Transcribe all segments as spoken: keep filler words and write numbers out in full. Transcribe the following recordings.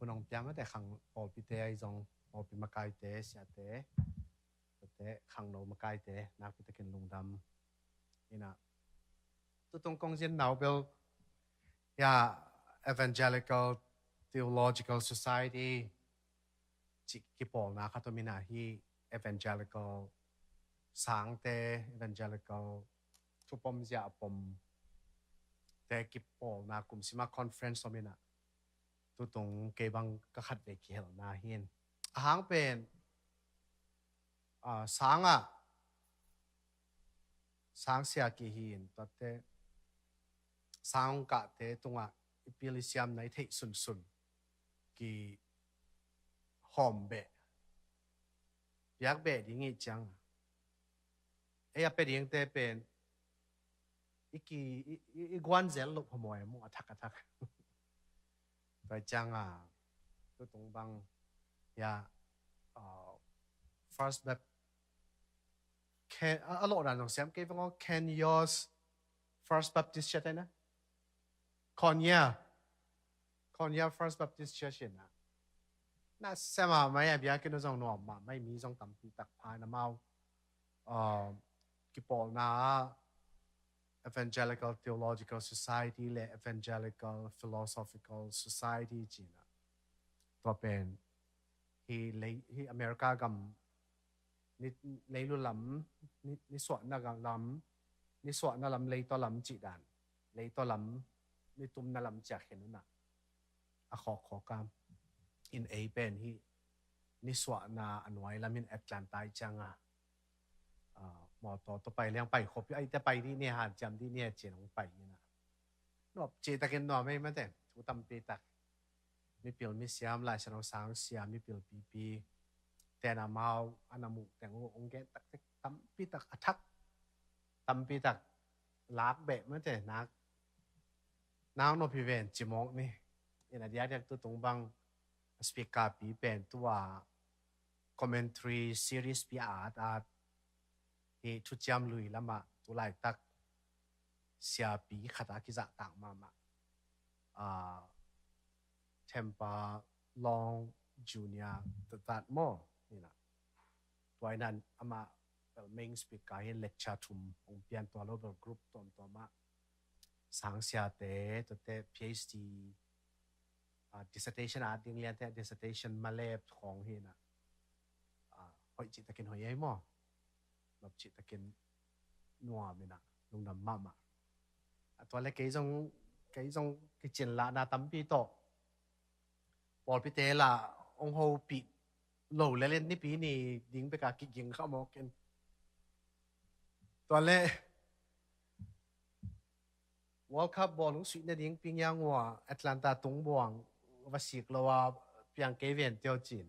Nong piang mate khang pawlpite ahi zong, pawlpi makaite, siate, tate khangno makaite nakpi takin lungdam. Ina, tutung kong zin nau bel, ya, Evangelical Theological Society cih kipawlna khat om ina, hi evangelical sangte, evangelical thupom zia a pom te kipawlna kumsima conference om ina, tutung kei bang ka khat ve kihelna hin. A hang pen, ah, sanga, sangsia kihin, tuate, sang kahte tunga i pil i siamna i theih sunsun kihawm beh, piak beh ding i ciang, ei a pe dingte pen i ki, i, i, i guan zel loh phamawh e maw, a thak a thak. Tua cianga tutung bang, ya, uh, First Baptist, Ken, a, a lawh dan zong siam kei vang aw, Ken Yost First Baptist Church na, Konya, Konya First Baptist Church ina, na siam a mai a biakinn uh zong nuam mahmah, mi zong tampi tak pha ina, amau, uh, kipawlna ah Evangelical Theological Society le Evangelical Philosophical Society cina. Tua pen hi lei, hi America gam ni, leilu lam, ni, nisuahna gam lam, nisuahna lam, leitaw lam cih dan, leitaw lam, nitumna lam ciah khen una, a khawkkhawk a, in ei pen hi nisuahna a nuai lamin Atlanta i cianga, ah, mawtaw tawh pai liang, pai khop hi, ai te pai dih ni, hanciam dih ni, cin hong pai ina. Nuam cih takin nuam ei mate, thu tampi tak, mipil misiam, Lai Siangtho sangsia, mipil pipi ten amau a na muh teng uh hong gen takte tampi tak a thak, tampi tak lak beh mate, nak, nak nop hi ven ci mawk ni. Ina diakdiak tutung bang speaker pi pen tua commentary series pi a at at hi, thuciam lui lamah tu laitak siapi khat a kizahtak mahmah, ah, Tempa Long Junior Tatat maw, ina. Tua ina amah bel main speaker hi, lecture thum hong pian, tua lo bel group tuamtuam ah sangsiate, tuate PhD, ah, dissertation a ding liante, dissertation malep khawng hi ina, ah, hoih cih takin hoih ei maw, nop cih takin nuam ina, lungdam mahmah. A tua le kei zong, kei zong kicin lahna tampi tawh pawlpite lah hong hopih lo le len nipi ni ding beka kiging kha mawk in. Tua le World Cup bawlung suih nading Pyongyang ua Atlanta tungbuang va sik lo a piang kei ven tio cin.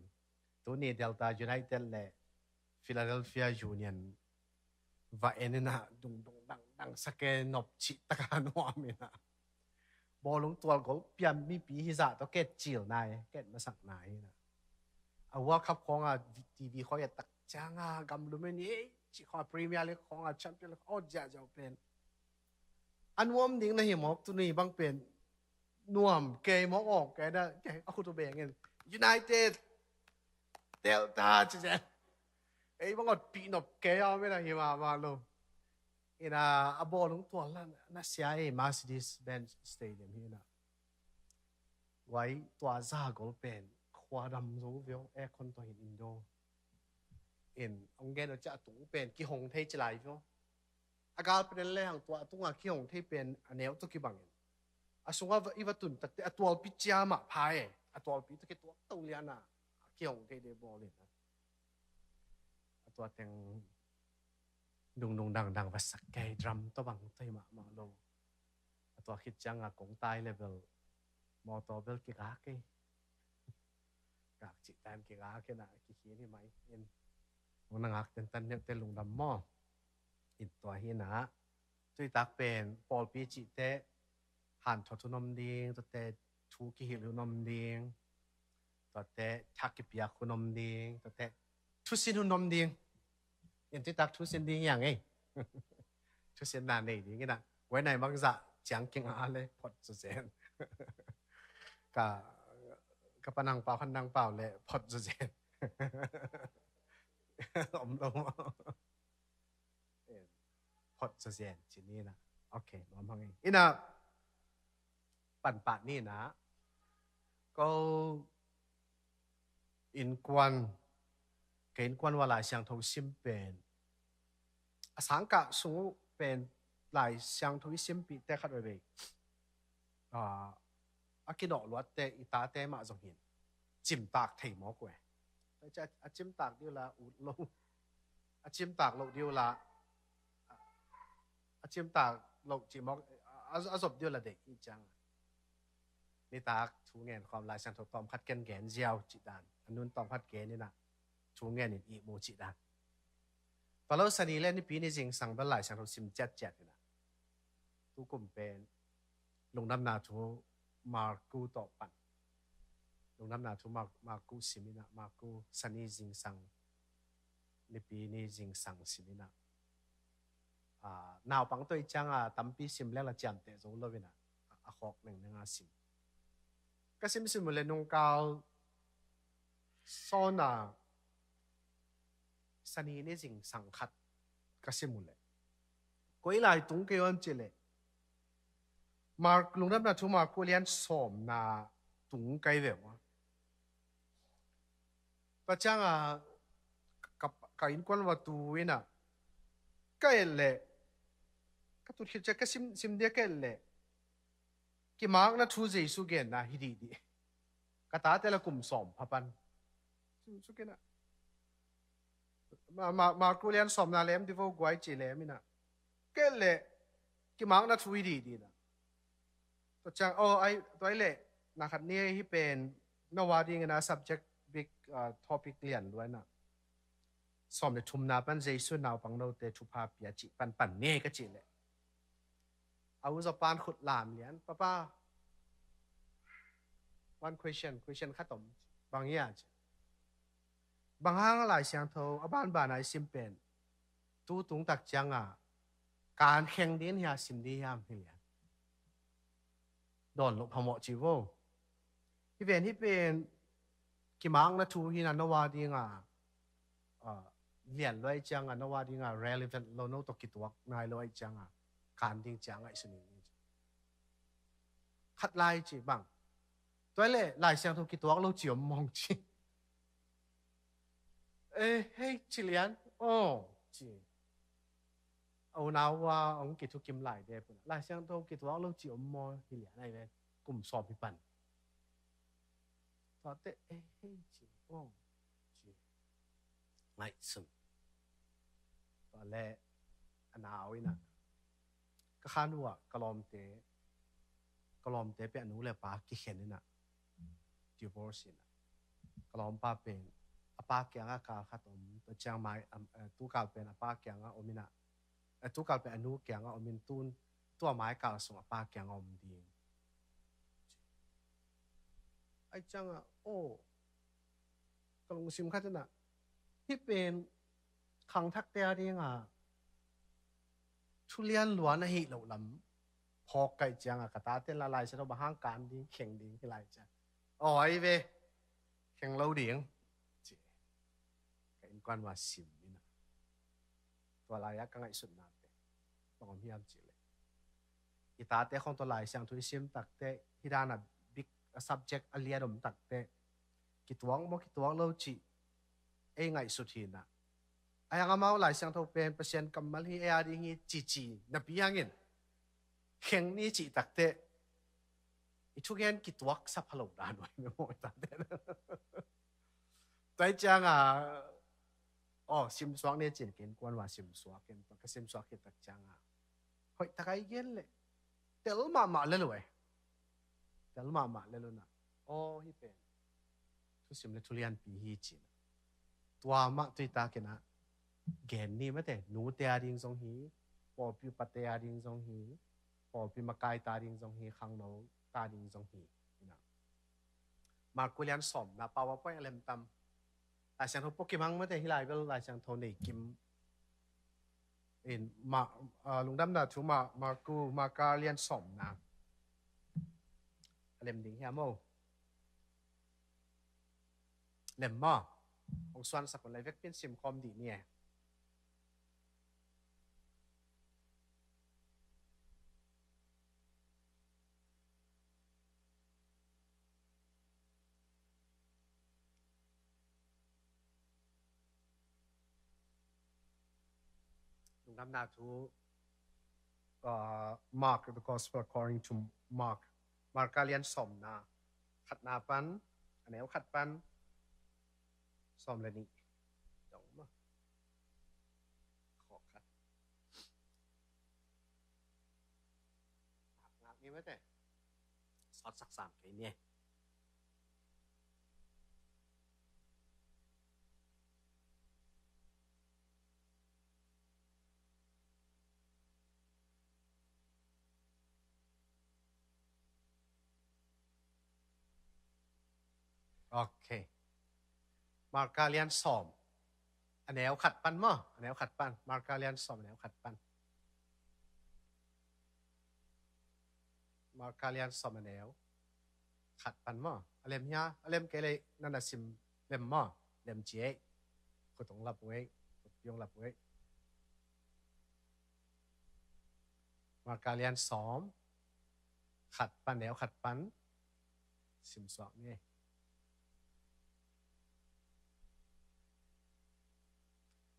Tuni Delta United le Philadelphia Union va en ina dungdung dangdang sake, nop cih taka nuam ina. Bawlung tual gol pian mipi hi zah tawh ket cil nai, ket masak nai ina. A World Cup khawnga TV khawi a tak cianga gamlum in ei cih khawnga, Premier League khawnga, Champion League khawnga, ziahziah pen a nuam ding na hi mawk, tuni bang pen nuam kei mawk awk kei na, kei a khut uh bengin United, Delta ci zen. Ei bang awt pihnop kei a om ina hi mahmah lo. Ina a bawlung tual na, na sia ei Mercedes-Benz Stadium hi ina. Guai tua za gol pen khua dam zo vio, aircon tawh hin indo. In hong gen uh ciah a tung pen kihong thei ci lai vio. A gal pen le hang tua a tunga kihong thei pen a neu tawh kibangin a sunga va, i va tun takte a tualpi cia mah pha e. A tualpi tawh kituak to liana a kihong thei de bawlin a tua teng dungdung dangdang va sak kei, drum tawh bang tawh hi mahmah lo. A tua khit cianga kong tai le bel mawtaw bel kigak kei. Gak cih tan kigak kei na, kikhin hi mai in. Hong na ngak tentan neuhte lungdam maw. In tua hi na. Tuitak pen pawlpi cihte hanthot hun om ding, tuate thu kihilh hun om ding, tuate thak kipiak hun om ding, tuate thusin hun om ding. In tuitak thusin ding hiang ei. Thusinna nei ding ina. Guai nai mangzah ciang kinga le phot susen. Ka, Ka pan hang pau, khan nang pau le phot zazen. Om lo maw? Phot zazen ci ni na. Ok, nuam hang e. Ina, pan pah ni na. Ko innkuan, ka innkuan ua Lai Siangtho sim pen, a sangkah sung uh pen Lai Siangtho i simpihte khat veivei, ah, a kinawh luatte i tate mah zong hin cimtak thei mawk uh e. A cimtak dih uh la ut lo, a cimtak loh dih uh la, a cimtak loh cih mawk, a, a zop dih uh la deih hi ciang. Nitak thu ngen khawm Lai Siangtho tawm khat ken gen ziau cih dan, a nun tawm khat gen ina thu ngen in ihmu cih dan. Tua lo Sani le Nipi ni zingsang bel Lai Siangtho sim ciatciat ina. Tukum pen Lungdamna Thu Marku tawh pan. Lungdamna Thu Mar-, Marku sim ina, Marku Sani zingsang, Nipi ni zingsang sim ina. Ah, naupang tawh i cianga tampi sim leng la ciamteh zo lo ina, a khawk nengnenga sim. Ka simsim uh le nungkal sawna Sani ni zingsang khat ka sim uh le, koi lai tung kei uh hiam cih leh, Mark, Lungdamna Thu Marku lian sawmna tung kei ve uh a. Tua cianga ka, ka innkuan va tu ina, ka et leh, ka tut khit ciang ka sim, sim dia ka et leh, kimakna thu Jesu genna hi dihdih. Ka tate la kum sawm pha pan. Suk ina. Ma, ma, Marku lian sawmna lem di vo guai ci lem ina. Ka et leh, kimakna thu hi dihdih ina. Tua ciang, oh, ai, tua ai leh, na khat ni hi pen, no a ding ina subject big, uh, topic lian lua ina. Sawm le thumna pan Jesu naupang note thupha pia cih pan pan ni ka cih leh, a u zaw pan khut lam lian, Papa, one question, question khat om, bang hia ci. Bang hang a Lai Siangtho a banbana i sim pen tu tung tak cianga kan kheng ding hia, sim ding hiam hi lian. Dawn loh phamawh ci vo. Hi ven hi pen kimakna thu hi na, no a dinga, ah, lian lo ai cianga, no a dinga relevant lo, no tawh kituak nai lo ai cianga kan ding cianga i sunin. Khat lai ci bang. Tua leh Lai Siangtho kituak lo ci om mawng ci. Eh, hei ci lian. Oh, ci. A unau a hong kithukim lai de pun Lai Siangtho kituak lo ci om maw hi lian ai ve. Kum sawm hi pan. Tua te, eh, hei ci. Oh, ci. Ngaihsun. Tua le a nau ina. Ka khan uh ah ka lawmte, ka lawmte peh a nu le pa kikhen ina. Divorce ina. Ka lawmpa pen a pa kianga kal khat om, tua ciang mai, am, eh, tukal pen a pa kianga om ina. Eh, tukal pen a nu kianga om in tun, tua mai kal sung a pa kianga om ding. Ai cianga, oh, ka lungsim khat ina, hi pen khangthakte a dinga thulian luan ahi loh lam phawk kaih cianga ka tate la Lai Siangtho bang hang kan ding, kheng ding hi lai ciang. Aw, ai ve, kheng lo ding. Ci. Ka innkuan va sim ina. Tua lai-a ka ngaihsutnate bang om hiam cih leh, i tate khong tua Lai Siangtho i sim takte, hi dana big a subject a lian om takte, kituak maw kituak lo cih ei ngaihsut hi na. Ai hang amau Lai Siangtho pen Pasian kammal hi, ei a ding hi cici napi hangin kheng ni cih takte i thugen kituak sa phalo dan oi me maw i tate. Tua cianga, aw, simsuak ni cin ken kuan va simsuak ken, ka simsuak khit tak cianga hoih tak ai gen leh tel mahmah lel uh e. Tel mahmah lel uh na. Aw, hi pen thusim le thulianpi hi cina. Tua mah tuitakin a gen ni mate, nute a ding zong hi, pawlpi upate a ding zong hi, pawlpi makaite a ding zong hi, khangnote a ding zong hi. Ina. Marku lian sawmna, PowerPoint a lem tam. Lai Siangtho pua kim hang mate, hi lai bel Lai Siangtho nei kim. In, ma, ah, Lungdamna Thu ma, Marku, Marka lian sawmna. A lem ding hiam o. Lem maw? Hong suansak un lai vekpi in sim khawm dih ni e. Lungdamna thu, uh, Mark, the Gospel according to Mark. Marka lian sawmna khatna pan, a neu khat pan sawm le nih. Dong maw? Khawh khat. Ngak ni mate. Sawt sak sam kei ni. Ok. Marka lian sawm, a neu khat pan maw? A neu khat pan. Marka lian sawm, a neu khat pan. Marka lian sawm, a neu khat pan maw? A lem hia? A lem kei leh na na sim lem maw? Lem ci ei. Khut hong lap uh ei. Khut pi hong lap uh ei. Marka lian sawm, khat pan, neu khat pan. Sim suak ni.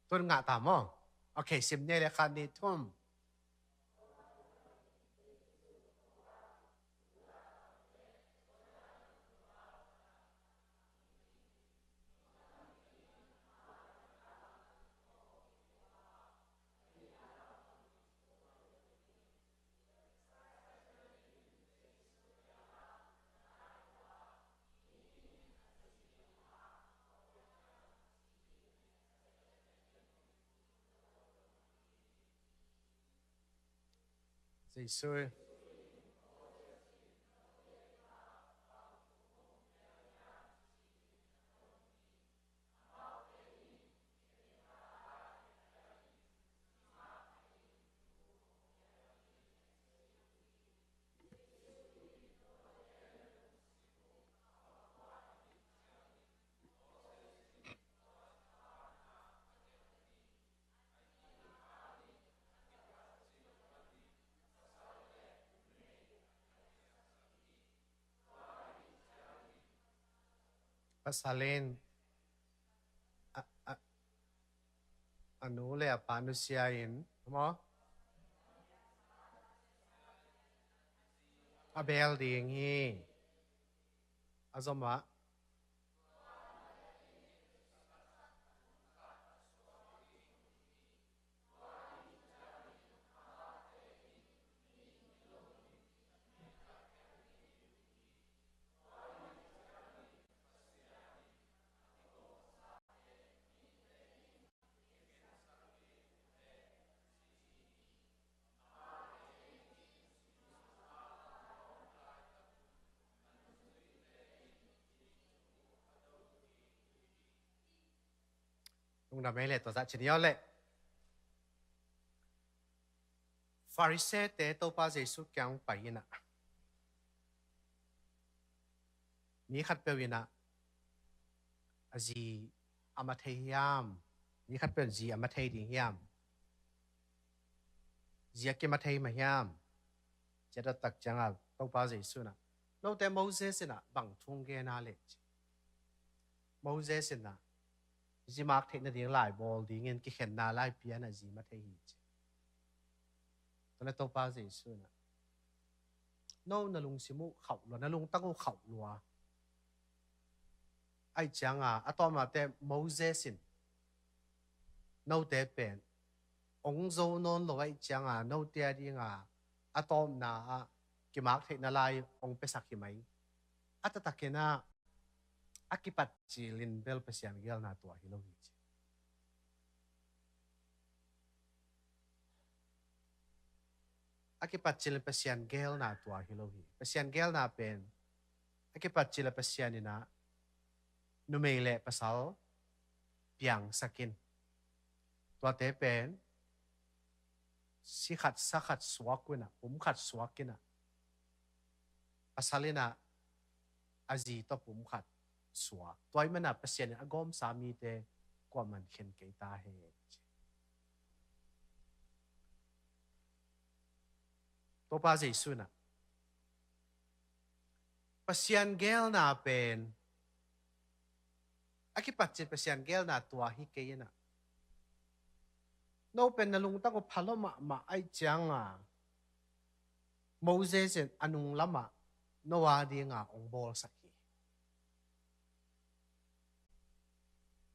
Tun ngah ta maw? Ok, sim ni le khat, nih, thum. Jesu. Pasal in a, a, a nu le a pa nusia in, maw? A beel ding hi. A zom ah. Lungdam ei le, tua zah ci ni aw le. Farisee-te Topa Jesu kiang pai in ah, mi khatpeuh in ah, a zi a ma thei hiam? Mi khatpeuh in zi a ma thei ding hiam? Zi a kima thei mah hiam? Ci a taktak ciangah Topa Jesu in ah, note Moses in ah bang thu gen a leh, ci. Moses in ah zi mak theih nading lai bawl dingin kikhenna lai pia in ah zi ma thei hi, ci. Tua leh Topa Jesu in ah, no na lungsim uh khauh lua, na lungtang uh khauh lua. Ahih ciangah a tawpna teh Moses in note pen hong zo nawn lo ahih ciangah note a dingah a tawpna ah kimak theihna lai hong piasak hi mai. A taktak in ah a kipat cilin bel Pasian geelna tua hi lo hi, ci. A kipat cilin Pasian geelna tua hi lo hi. Pasian geelna pen a kipat cilin Pasian in ah numei le pasal piangsak in, tuate pen si khat sa khat suak uh in ah, pum khat suak in ah, pasal in ah a zi tawh pum khat suak. Tua ahih manin ah Pasian in a gawmsa mite kuaman khen kei ta hen. Topa Jesu in ah Pasian geelna pen, a kipat cil Pasian geelna tua hi kei in ah, no pen na lungtang uh pha lua mahmah ahih ciangin Moses in a nung lamah no a dingin hong bawlsak hi.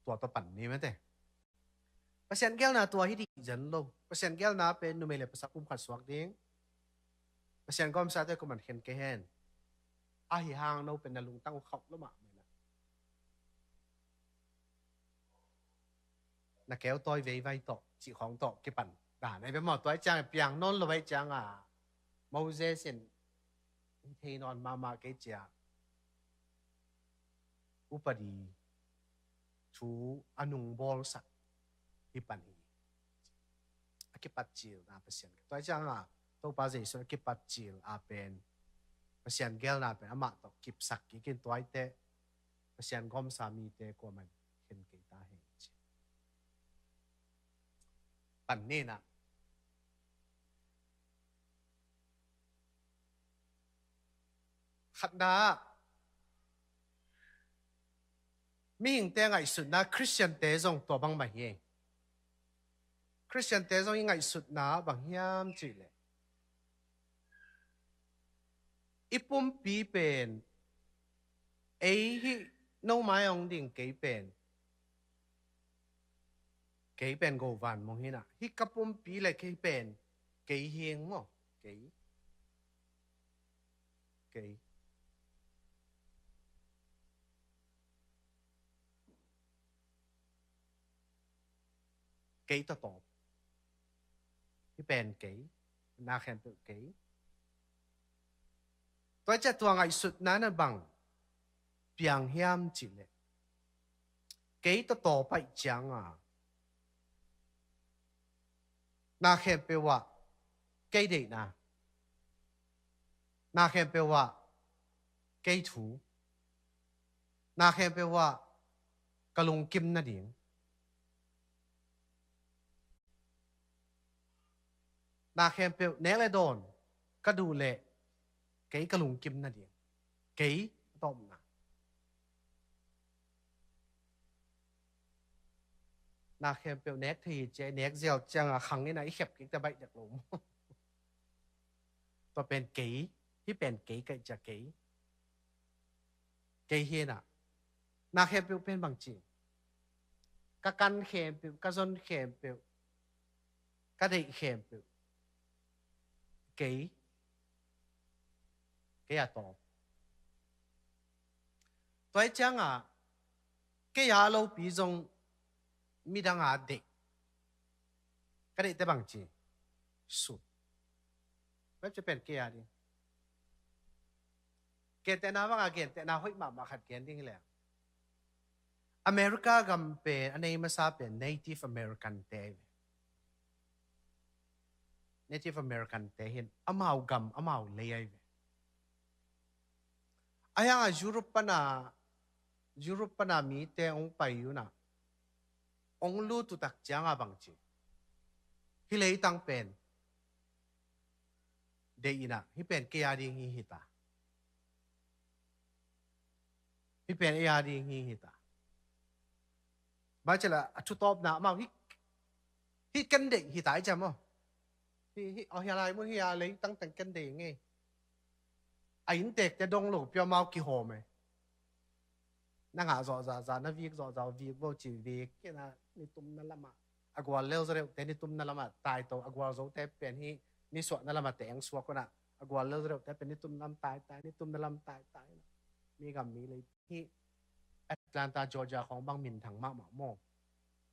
Tua tawh pan ni mate. Pasian geelna tua hi ding hi zen lo. Pasian geelna pen numei le pasal pumkhat suak ding. Pasian gawmsate kuaman khen kei hen. Ahi hang no pen na lungtang uh khauh lua mahmah in ah, na keu tawi veivai tawh cih khawng tawh kipan dan ahi ve maw. Tua ahih ciangin piang nawn lo ahih ciangin Moses in hi thei nawn mahmah kei ci-a upadi thu a nung bawlsak hi pan hi. A kipat cilna Pasian. Tua ahih ciangin Topa Jesu a kipat cil a pen Pasian geelna pen amah tawh kipsak kik in, tua ahih teh Pasian gawmsa mite kuaman khen kei ta hen ci. Pan ni in ah. Khatna ah, mihingte ngaihsutna, Khristiante zong tua bang mah hi. Khristiante zong i ngaihsutna bang hiam cih leh, i pumpi pen, ei hih no mai hong ding kei pen, kei pen Go Van Mung hi in ah, hih ka pumpi le kei pen kei hi ing maw. Kei. Kei. Kei tawtawp. Hih pen kei. Na khempeuh kei. Tua ciang tua ngaihsutna na bang piang hiam cih leh, kei tawtawp ahih ciangin na khempeuh ah kei deihna, na khempeuh ah kei thu, na khempeuh ah ka lungkim nading, na khempeuh nek le dawn ka duh leh kei ka lungkim nading, kei a tawpna. Na khempeuh nek thei hi ci-a, nek ziau ciangin khang in ah i khep kik teh baih dek lo maw. Tua pen kei, hih pen kei ka hih ciang kei. Kei hi in ah, na khempeuh pen bang ci, ka kan khempeuh, ka zon khempeuh, ka deih khempeuh, kei, kei a tawp. Tua ahih ciangin kei a lopi zong midang a deih. Ka deih teh bang ci, sut. Bek ci pen kei a ding. Gentehna bangin, gentehna hoih mahmah khat gen ding hi leh, America gam pen a nei masa pen Native American te hi ve. Native American te hi in, amau gam, amau lei ahi ve. Ahi hangin Europe pan a, Europe pan a mite hong pai un ah, hong lut uh tak ciangin bang ci, hih leitang pen deih in ah, hih pen kei a ding hi, hi ta. Hih pen ei a ding hi, hi ta. Bang ci leh a thu tawpna amau hih, hih ken deih hi ta i ci maw. Hih, hih, aw, hih a lai mun hih a leitang teng ken deih ing ei. A innteekte dong lo peuh amau kihawm e. Na ngah zawh zahzah, na vik zawh zah, vik vo ci vik, kei na nitumna lamah. A gual lel zaw deuhte nitumna lamah tai to, a gualzote pen hih nisuahna lamah teng suak un ah, a gual lel zaw deuhte pen nitumna lam tai tai, nitumna lam tai tai. Mi gam mi lei hih Atlanta, Georgia khawng bang minthang mahmah maw.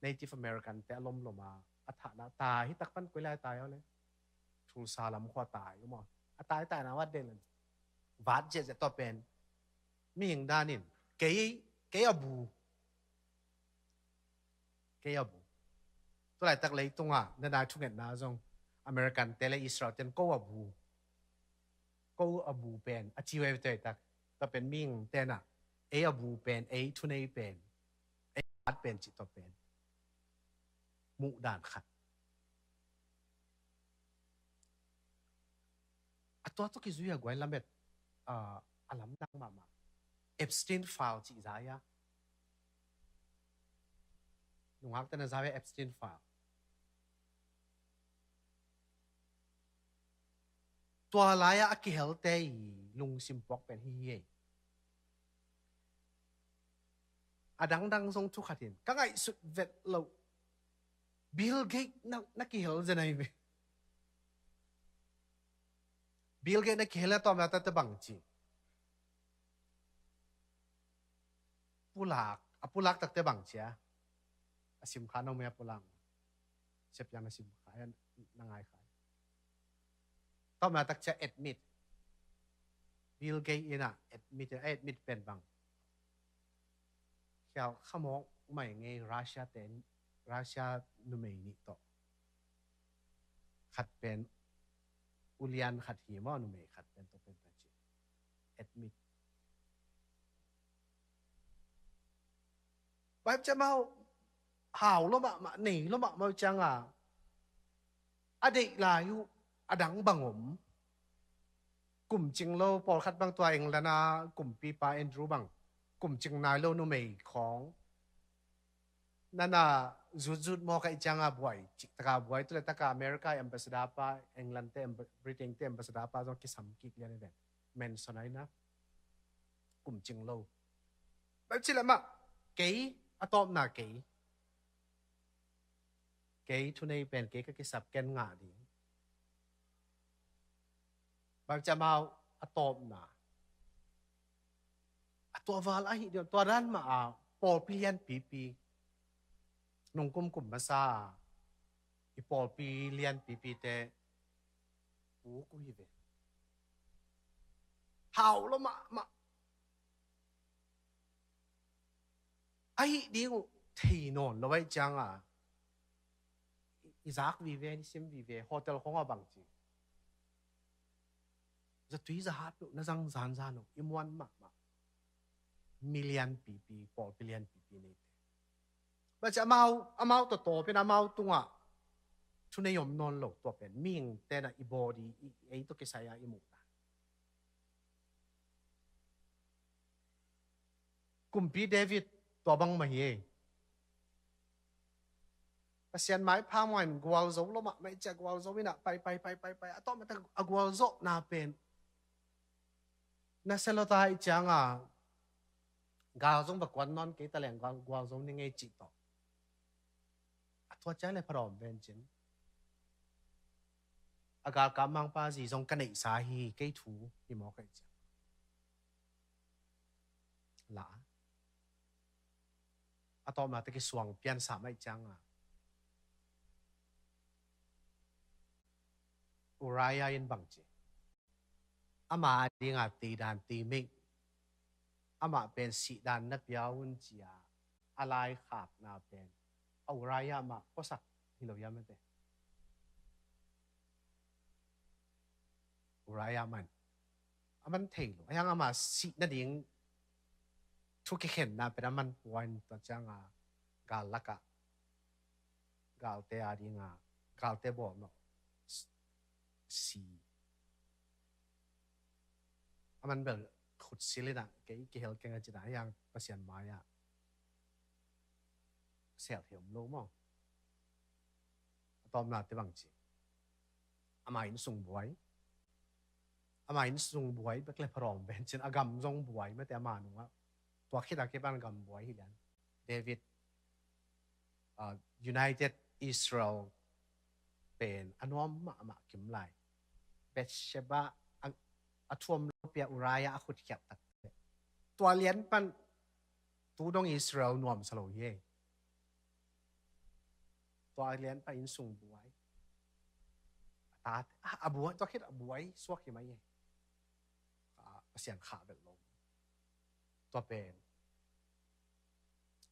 Native American te a lomlom a, a thahna tai, hih tak pan koi lai tai aw le. Tulsa lam khua tai uh maw. A tai tai na wat den. Vat ziahziah tua pen mihing dan in kei, kei a bu. Kei a bu. Tu laitak leitungah na nai thungetna zong American te le Israel ten ko a bu. Ko a bu pen a ci veve tuaitak. Tua pen mihing ten ah Ei a bu pen, ei thunei pen, ei at pen cih tawh pen muhdan khat. A tua tawh kizui a guai lamet, ah, a lamdang mahmah. Epstein file cih za ia. Nungakte na za ia Epstein file. Tua lai-ah a kihelte i lungsim puak pen hi hi ei. A dangdang zong thu khat in ka ngaihsut vet loh. Bill Gates na, na kihel zen ahi ve. Bill Gates na kihel a tawm a tate bang ci. Pulak, a pulak takte bang cia. A simkha no mia pulak. Siap yang na simkha ia na ngai khai. Tawm a tak cia admit. Bill Gates ina admit, admit pen bang. Khial khamawk mai ngei Russia ten, Russia numei nih tawh. Khat pen ulian khat hi maw, numei khat pen tawh pen ta ci. Admit. Bai cia mau hau lo mahmah, nei lo mahmah cianga a deih lai uh a dang bang om. Kum cing lo pawlkhat bang tua England a kumpipa Andrew bang kum cing nai lo numei khawng nana zutzut mawk a i cianga buai cik taka buai tule taka America ambassador pa, England te, Britain te ambassador pa zong kisam kik lian i ven. Manson aina kum cing lo. Bai ci lamah kei a tawpna kei kei thunei pen kei ka kisap ken ngah ding. Bang ci amau a tawpna a tua val ahi ding, tua dan mah a pawlpi lianpipi nungkum kum masa a i pawlpi lianpipite puk uh hi ve. Hau lo mahmah. Ahi ding uh thei nawn lo ahi cianga i zak vive, i sim vive, hotel khong a bang ci. Zatui zahat uh na zang zanzan uh i muan mahmah. Mi lianpipi, pawlpi lianpipi neite. Bang ci amau, amau tawtawpin amau tungah thunei om nawn lo tua pen mihing tena i body, i ei tawh kisai a i muhna. Kumpi David tua bang mah hi ei. Pasian maipha muain gualzo lo mahmah i cia gualzo inah pai pai pai pai pai a tawh mata a gualzawhna pen na selota i cianga gal zong va kuan nawn kei taleng gualzo ni ngei cih tawh. A tua ciang le pharawm vencin a galkap mangpa zi zong ka neihsa hi kei thu hi mawk ahi ciang. La a tawpna te kisuang piansa mah i cianga Uriah in bang ci. Ama dinga teidan teimeih amah pen sihdan na pia un cia a laikhakna pen a Uriah mah puasak hi lo hiam ate. Uriah man a man thei lo a hiang ama sih nading thu kikhenna pen a man puain tua cianga gal lakah galte a dinga galte bawlmah si a man bel khut silinah kei kihel keng a cina a hiang Pasian mai-ah sel hi om lo maw. A tawpna te bang ci. Ama innsung buai. Ama innsung buai bek le pharawm vencin a gam zong buai mate ama nungah. Tua khita kipan gam buai hi lian. David, uh, United Israel pen a nuam mahmah kim lai. Bathsheba a, a thuam lo pia Uriah a khutkhiat tak. Tua lian pan tu dong Israel nuamsa lo hi ei. Tua lian pan innsung buai. A tate a buai, tua khit a buai suak hi mai ei. Pasian khah vet lo. Tua pen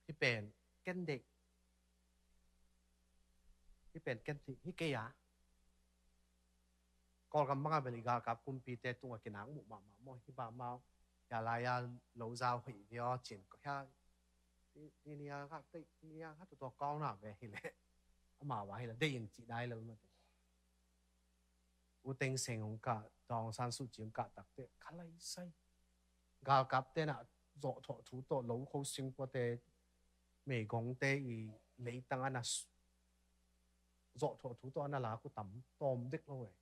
hi pen ken deih. Hi pen ken deih hi kei a. Kawlgam banga bel i galkap kumpite tunga kinak muh mahmah maw hi ba mau. Hia lai-a lo zau hoih ve aw cin ko hia. Ti nia kha ti nia kha tua tua kawng na ve hi leh. Ama wa hi leh dei in ci dai lo ma te. U Thein Sein hong kah, Daw Aung San Suu Kyi hong kah tak te kha lai sai. Galkap te na zawh thawh thu tawh lo kho sing pua te, meigong te i leitang a na zawh thawh thu tawh a na la ku tam tawm dek lo e.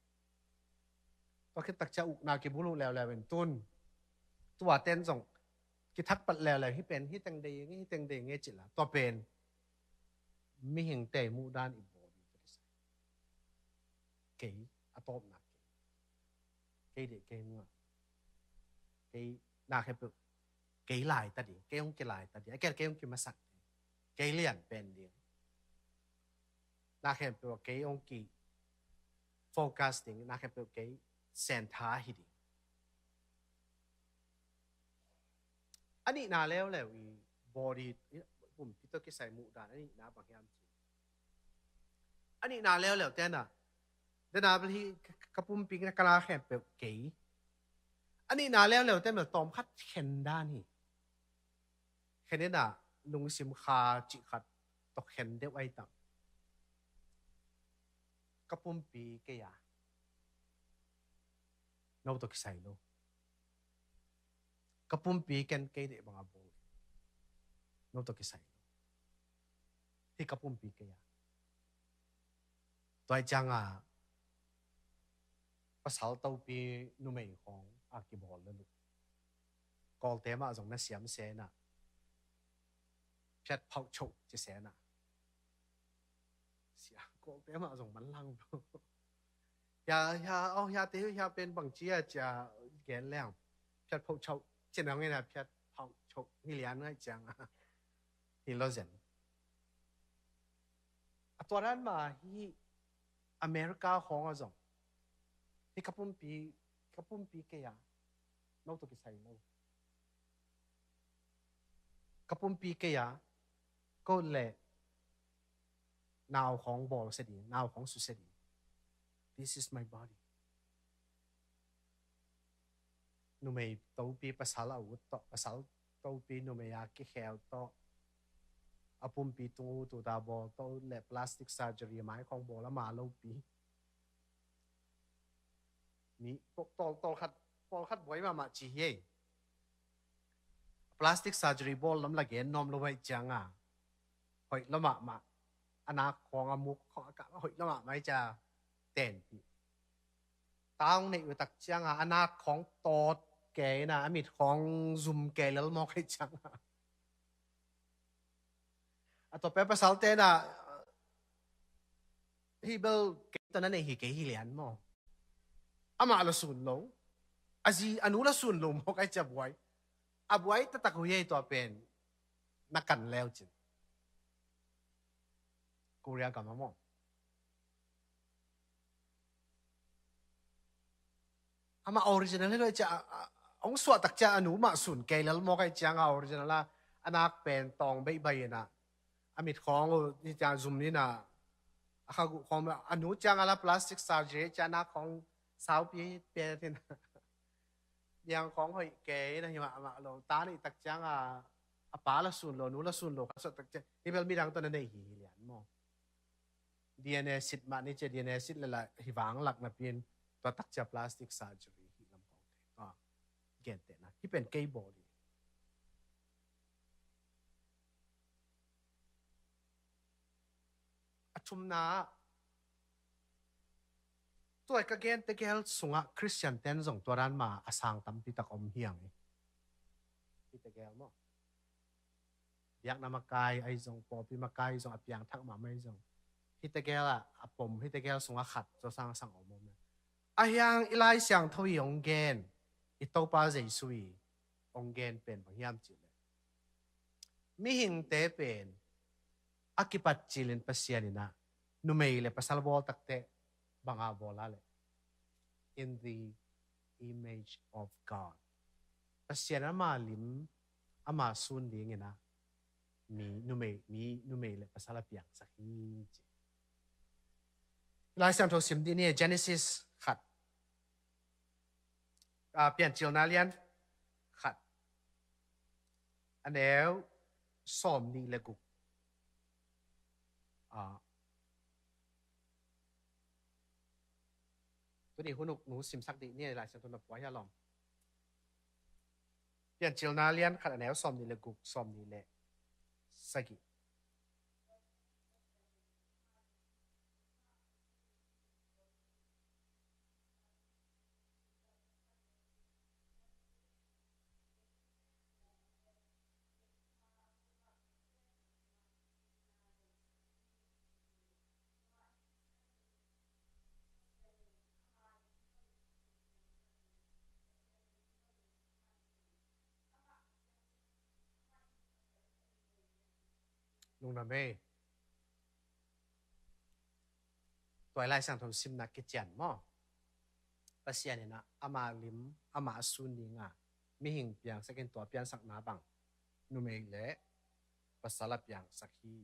Tua khit tak cia ukna kibul uh leuleu in tun. Tua ten zong kithak pat leuleu hi pen hi teng dei nge hi teng dei nge cila. Tua pen mihing te muh dan i bawl ding tua kisai. Kei a tawpna kei. Kei deh kei ngah. Kei na khempeuh kei lai ta ding, kei hong kilai ta ding. A kel kei hong kimasak ding. Kei lian pen ding. Na khempeuh kei hong ki focus ding, na khempeuh kei sentha hi ding. A nihna leuleu i body, i pumpi tawh kisai muh dan a nihna bang hiam cih. A nihna leuleu te na, dena bel hi ka pumpi na ka na khempeuh kei. A nihna leuleu te mel tawm khat khen dan hi. Khen ina lungsim kha cih khat tawh khen deuh ai tam. Ka pumpi kei a. No tawh kisai lo. Ka pumpi ken kei deh bang a bawl. No tawh kisai lo. Hi ka pumpi kei a. Tua ciang a pasal topi numei khawng a kibawl lo lu. Kawlte mah zong na siam sena. Phiat phauh choh ci sena. Sia, kawlte mah zong man lang lo. Hia, hia, oh, hia te, hia pen bang cia cia gen leng. Phiat phauh choh, cin ang ina phiat phauh choh. Hi lian ngai ciang a. Hi lo zen. A tua dan ma hi America khawng a zong. Hi ka pumpi, ka pumpi kei a. No tawh kisai lo. Ka pumpi kei a. Ko le nau khawng bawl se ding, nau khawng su se ding. This is my body. Numei topi pasal a ut tawh, pasal topi numei a kikhel tawh. A pumpi tung ut ut a bawl tawh le plastic surgery mai khawng bawl a ma lopi. Mi tawlkhat, tawlkhat buai mahmah ci hi ei. Plastic surgery bawl lam la gen nuam lo vai ciang a. Hoih lo mahmah. A nak khawng a muk khawng a kah hoih lo mahmah i cia tenpih. Taung neih utak ciang a, a nak khawng tawt kei na, a mit khawng zum kei lel mawk hei ciang a. A tua pe pasal te na, hi bel kei tawh na nei hi kei hi lian maw. Amah la sun lo. A zi, a nu la sun lo mawk ai cia buai. A buai taktak hui hei tua pen. Na kan leu cin. Korea gam a maw. Amah original hi lo cia, a, a, hong suah tak cia a nu mah sun kei lel mawk ai ciang a original a, a nak pen tawng beihbai ina. A mit khawng uh, hi ciang zum ina, a kha guh khawng, a nu ciang a la plastic surgery cia nak khawng saupi pen ina. Biang khawng hoih kei na hi mahmah lo, ta nih tak ciang a, a pa la sun lo, nu la sun lo, kha suah tak ciang, hi bel midang tawh na nei hi hi lian maw. D N A sit mah ni cia, D N A sit le la hi vang lak na pin, tua tak cia plastic surgery hi lam kawng te. Tua, gen te na. Hi pen kei bawl hi. A thumna, tua ka gen tegel sungah Christian ten zong tua dan ma a sang tampi tak om hiang hi. Hi tegel maw. Biakna makai ai zong, pawlpi makai zong, a piangthak mahmah ai zong. Hi tegel ah, a pom, hi tegel sungah khat, tua sang sang om om. A hiang i Lai Siangtho i hong gen, i Topa Jesu i hong gen pen bang hiam cih leh. Mihingte pen, a kipat cilin Pasian ina, numei le pasal bawl takte, banga bawl a leh. In the image of God. Pasian ama lim, ama sun ding ina, mi numei, mi numei le pasal a piangsak hi ci. Lai Siangtho sim dih ni Genesis khat. Ah, Piancilna lian khat. a neu sawm nih le guk. Ah. Tuni hun uk nu simsak dih ni a, Lai Siangtho na pua hi a lawm. Piancilna lian khat a neu sawm nih le guk, sawm nih le sagih. Lungdam ei. Tua i Lai Siangtho simna kician maw? Pasian in ah ama lim, ama a sun dinga mihing piangsak in, tua piansakna bang numei le pasal a piangsak hi.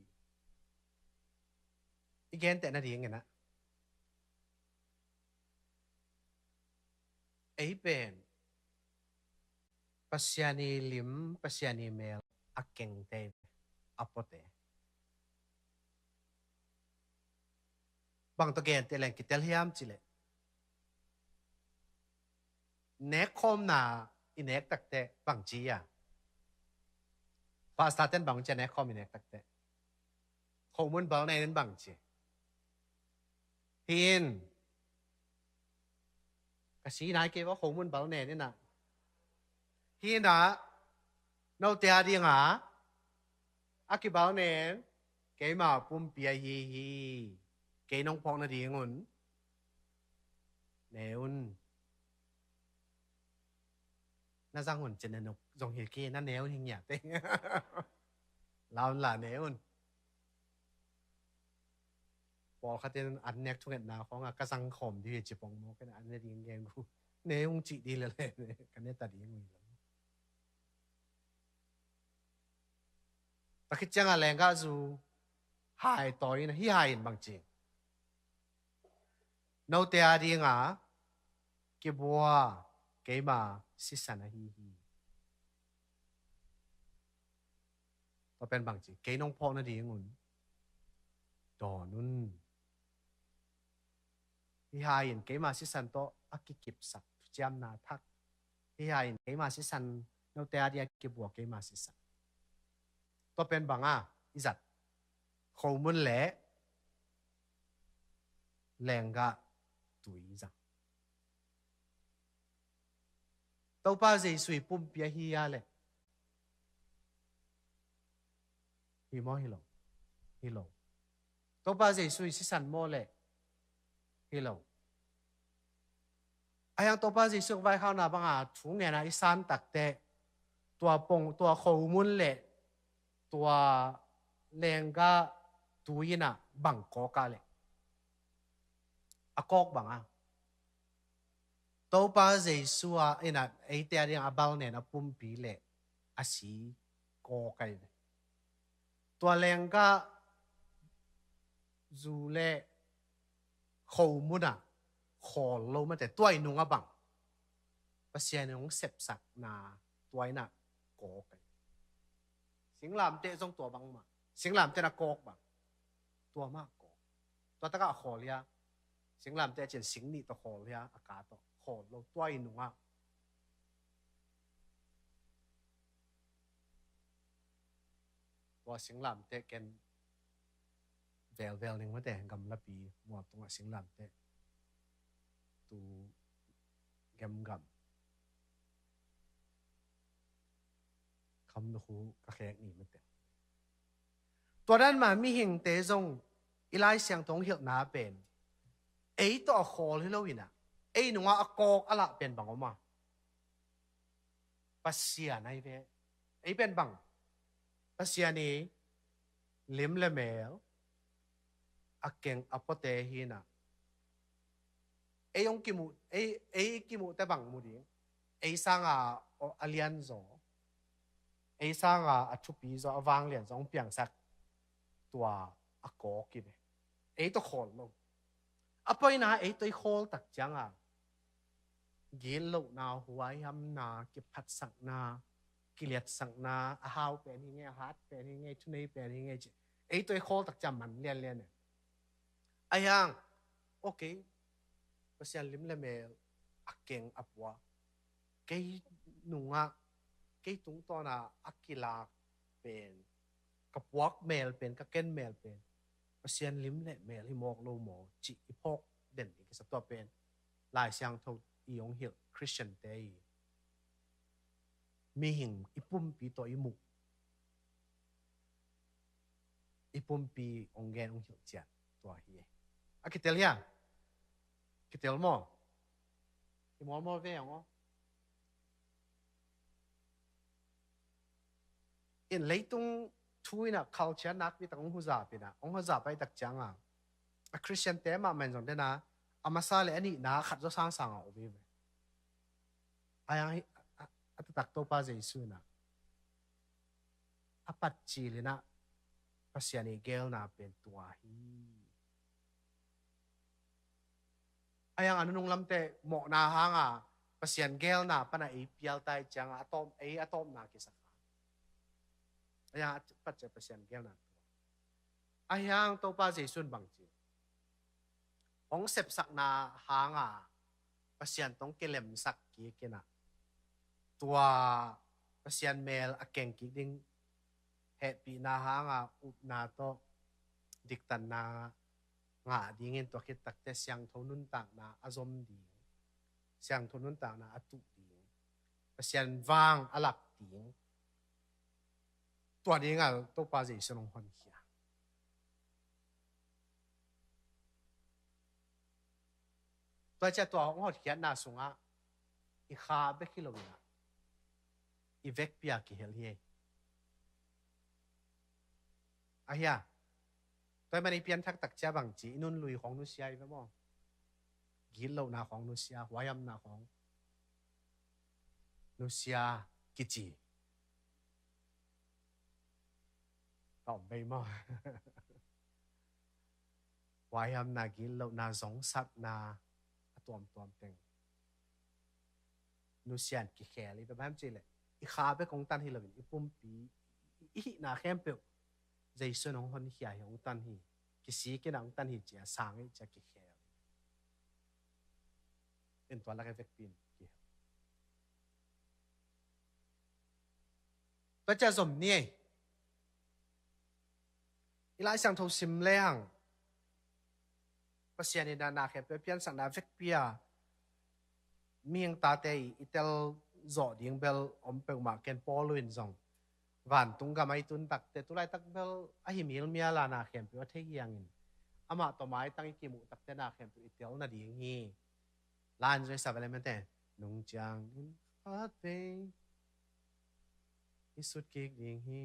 I genteh nadingin ah, ei pen Pasian i lim, Pasian i mel a kengte, a puate. Bang tawh genteh leng kitel hiam cih leh, nekkhawmna i nek takteh bangci a, pastor ten bangci a, nekkhawm i nek takteh, khomun bal nen in bangci hi in, ka si nai kei va, khomun bal nen in ah, hi in ah, note a dinga a kibal nen keima pumpi ahi hi. Kei nong phawk nadingun ne un. Na zang un cin, na nuk zong hi kei, na ne un hi ngiat ei. La un la, ne un. Pawlkhat in an nek thungetna khawngah ka zang khawm dih hi ci pong mawk in, an ne ding gen gu. Ne ung cih dih lele, ka ne ta ding ui lo. Tua khit ciangah lenggah zu hai tawi in, hi hai in bangci, note a dinga kibua keima sisan ahi hi. Tua pen bangci, kei nong phawk nadingun dawn un. Hi hai in keima sisan tawh a kikipsak thuciamna thak. Hi hai in keima sisan, note a dia kibua keima sisan. Tua pen banga i zat, khomun le lenggah tui zang. Topa Jesu i pumpi ahi a leh, hi maw, hi lo? Hi lo. Topa Jesu i sisan maw leh, hi lo. Ahiang Topa Jesu vaikhakna banga thu ngena i san takteh, tua pong, tua khomun le tua lenggah tui in ah bang kawk a leh, a kawk banga Topa Jesu a in ah eite a ding a bal nen a pumpi le a si kawk ahi ve. Tua lenggah zu le khomun ah khawl lo mate, tua i nung a bang Pasian in hong sepsakna tua in ah kawk ahi. Singlamteh zong tua bang mah. Singlamteh in a kawk bang, tua mah kawk. Tua takah a khawl hia? Singlamteh a cin sing nih tawh khawl hia? A ka tawh khawl lo. Tua i nungah tua singlamteh ken velvel ning mate, gamlapi mual tungah singlamteh tu gemgam. Kham na khu ka khek ni mate. Tua dan mah mihingte zong i Lai Siangtho hong hilhna pen ei tawh a khawl hi lo in ah, ei nungah a kawk a lah pen bang om a? Pasian ahi ve. Ei pen bang, Pasian i lim le mel a keng a puate hi in ah, ei hong kimuh, ei, ei kimuhte bang mu ding? Ei sanga a lianzaw, ei sanga a thupizaw, a vanglianzaw hong piangsak tua a kawk hi ve. Ei tawh khawl lo. A poina ei tawh i khawl tak cianga gitlohna, huaihamna, kiphatsakna, kiliatsakna a hau pen hi ngei, a hat pen hi ngei, thunei pen hi ngei ci. Ei tawh i khawl tak ciang man lianlian e. Ahi hang, okay, Pasian lim le mel a keng a puak, kei nungah, kei tungtawna a kilak pen, ka puak mel pen, ka ken mel pen Pasian lim le mel hi mawk lo maw cih i phawk den ding kisap tua pen Lai Siangtho i hong hilh Khristiante i mihing i pumpi tawh i muh, i pumpi hong gen hong hilh ciat tua hi. A kitel hia? Kitel maw? I mualmual ve hong aw. In leitung thu inah culture nakpi tak hong huzap inah, hong huzap ai tak cianga a Khristiante mahmah in zong dena a masa le a nihna khat zaw sangsang a om hi ve. Ahi hang a, a, a taktak Topa Jesu inah a patcil inah Pasian i gelna pen tua hi. Ahi hang a nunung lamte mawhna hanga Pasian gelna pana ei pialtai cianga a tawm, ei a tawmna kisak a. Ahi hang a patcil Pasian gelna tua. Ahi hang Topa Jesu in bangci hong sepsakna hanga Pasian tawh hong kilemsak kik inah tua Pasian mel a keng kik ding hehpihna hanga upna tawh diktatna ngah dingin tua khit takte siangtho nuntakna a zom ding, siangtho nuntakna a tuh ding, Pasian vang a lak ding, tua dinga Topa Jesu in hong honkhia. Tua ciah tua hong hotkhiatna sungah i kha bek hi lo inah i vekpi a kihel hi. Ahi a, tua i man i pianthak tak ciah bangci i nunlui khawng nusia i ve maw? Gitlohna khawng nusia, huaihamna khawng nusia kici. Ka om bei maw? Huaihamna, gitlohna, zongsatna a tuamtuam teng nusia in kikhel i ve. Bang hiam cih leh i kha bek hong tan hi loin i pumpi, i hihna khempeuh Jesu in hong honkhia hi, hong tan hi. Kisik inah hong tan hi cia, sang hi cia kikhel. In tua lak i vekpi in kihel. Tua cia zom ni ei. I Lai Siangtho sim lehang Pasian in a na khempeuh piansakna vekpi a mihing tate i, i tel zawh ding bel om peuhmah ken. Paul in zong vantung gam a i tun takte tulaitak bel a hi milmial a na khempeuh a thei hiangin amah tawh maitang i kimuh takte na khempeuh i tel nading hi. Lai in zong i sa ve le mete, nung ciangin khatvei i sut kik ding hi,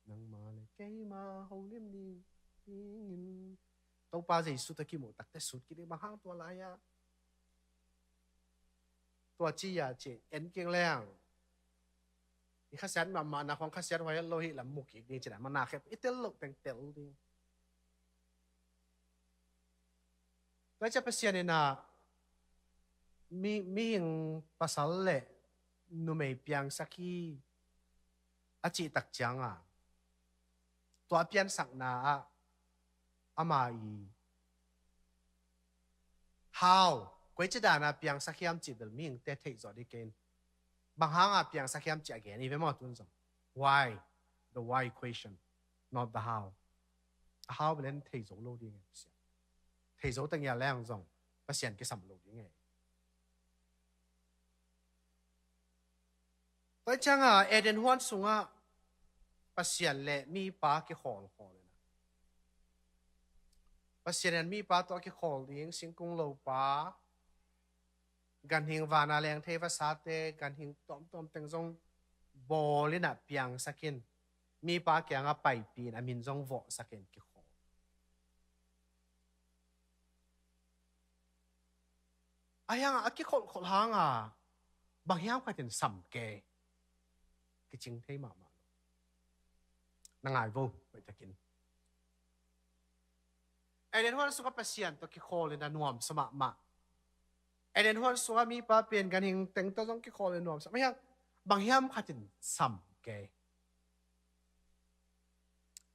nangma le keima holim ding dingin. Topa Jesu tawh kimuh takte sut kik ding, bang hang tua lai-ah tua ci-a ci en kik leng i khasiat mahmahna khawng khasiat huai lo hi lam mu kik ding cih dan mah na khempeuh i tel loh teng tel ding. Tua ciah Pasian in a mi, mihing pasal le numei piangsak hi a cih tak cianga tua piansakna ah ama i hau, koici dana piangsak hiam cih bel mihingte theih zawh ding kei in. Bang hanga piangsak hiam cih a gen i ve maw tun zong. Why? The why question, not the how. A how bel en thei zo lo ding e Pasian. Thei zo teng ia leng zong Pasian kisam lo ding e. Tua cianga Eden huan sungah Pasian le mipa kikhawlkhawl inah Pasian in mipa tawh a kikhawl ding singkung lopa, ganhing vana leng thei vasate, ganhing tuamtuam teng zong bawl inah piangsak in, mipa kiangah paipih in a min zong vawhsak in kikhawl. A hiangah a kikholhkholh hanga bang hiam khatin sam kei kicing thei mahmah lo. Na ngai vo, hoihtakin. Eden huan sungah Pasian tawh kikhawl in a nuamsa mahmah. Eden huan sungah mipa pen ganhing teng tawh zong kikhawl in nuamsa mahmah. Bang hiam khat in sam kei.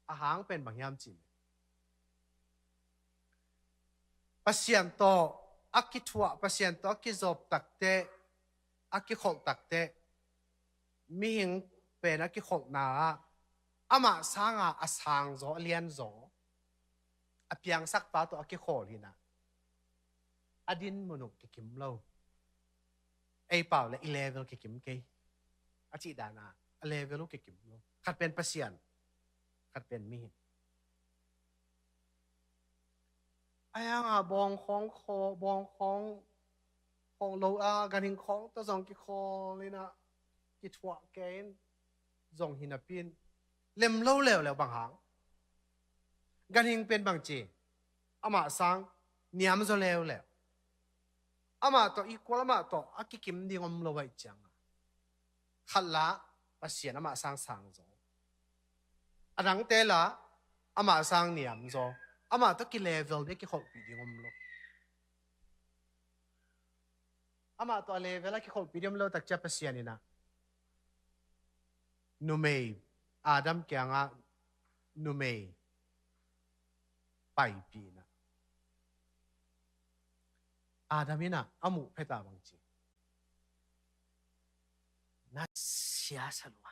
A hang pen bang hiam cih leh, Pasian tawh a kithuah, Pasian tawh a kizawp takteh, a kikholh takteh, mihing pen a kikholhna ah amah sanga a sangzaw, a lianzaw, a piangsakpa tawh a kikhawl hi-in ah, a dinmun uh kikim lo. Ei pau leh i level kikim kei. A cih dan a, a level uh kikim lo. Khat pen Pasian, khat pen mihing. A hang a bawng khawng khawl, bawng khawng khawl lo a, ganhing khawng tawh zong kikhawl in ah, kithuah kei in zong hi napi in, lem lo leuleu. Bang hang? Ganhing pen bangci, amah sang niamzaw leuleu. Amah tawh equal, amah tawh a kikim ding om lo ahih ciangin, khat lah Pasian amah sang sangzaw, a dangte lah amah sang niamzaw, amah tawh kilevel ding, kikholhpih ding om lo. Amah tawh a level a kikholhpih ding om lo tak ciang Pasian in ah numei, Adam kiangah numei paipih in ah, Adam in ah a muh phet a bangci, na siasak lua.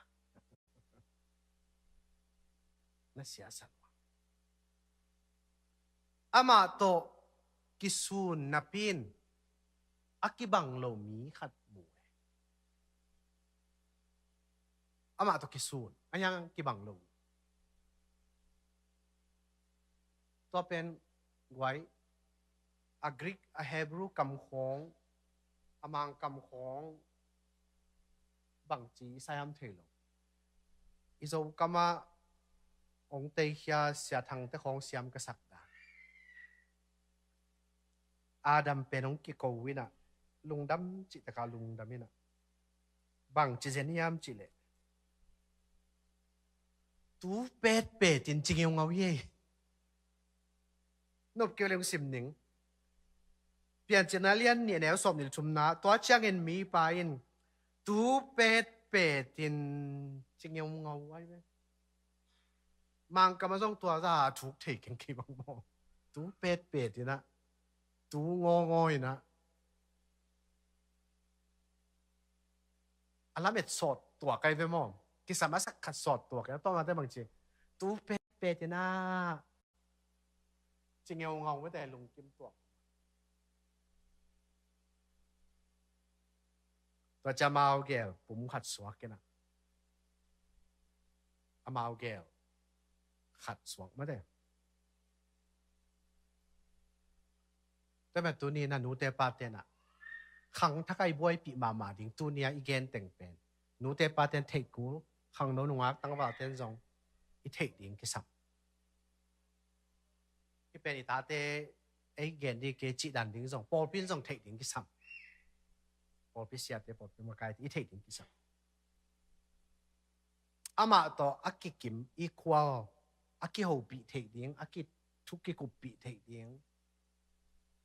Na siasak lua. Amah tawh kisun napi in a kibang lo mi khat mu e. Amah tawh kisun, a hiang kibang lo. Tua pen guai, a Greek, a Hebrew kam khawng, a Mangkam khawng bangci i sa hiam thei lo. I Zokam ah hong teikhia Sia Thangte khawng siam ka sak dan. Adam pen hong kiko in ah, lungdam cih tak a lungdam in ah, bangci zen hiam cih leh, tu petpet in ci ngeungau hi ei. Nop kei leh hong sim ning. Piancilna lian nih, a neu sawmnih le thumna, tua ciangin mipa in tu petpet in ci ngeungau ahi ve. Mangkam ah zong tua zah a thuk thei keng kei bang maw. Tu petpet in ah, tu ngawngaw in ah, a lamet sawt tuak ahi ve maw. Kisam a sak khat sawt tuak ahi. Tua mah teh bangci, tu petpet in ah ci ngeungau mah teh, lungkim tuak. Tua ciang amau gel pum khat suak in ah, amau gel khat suak mah teh. Tua mah tuni in ah nute pate in ah khangthak a i buaipih mahmah ding, tuni a i gen teng pen nute pate in theih kul, khangno nungak tangvalte in zong i theih ding kisam. Hih pen i tate ei gen ding kei cih dan ding zong pawlpi in zong theih ding kisam. Pawlpi siate, pawlpi makaite i theih ding kisam. Amah tawh a kikim, equal, a kihopih theih ding, a kithu kikuppih theih ding,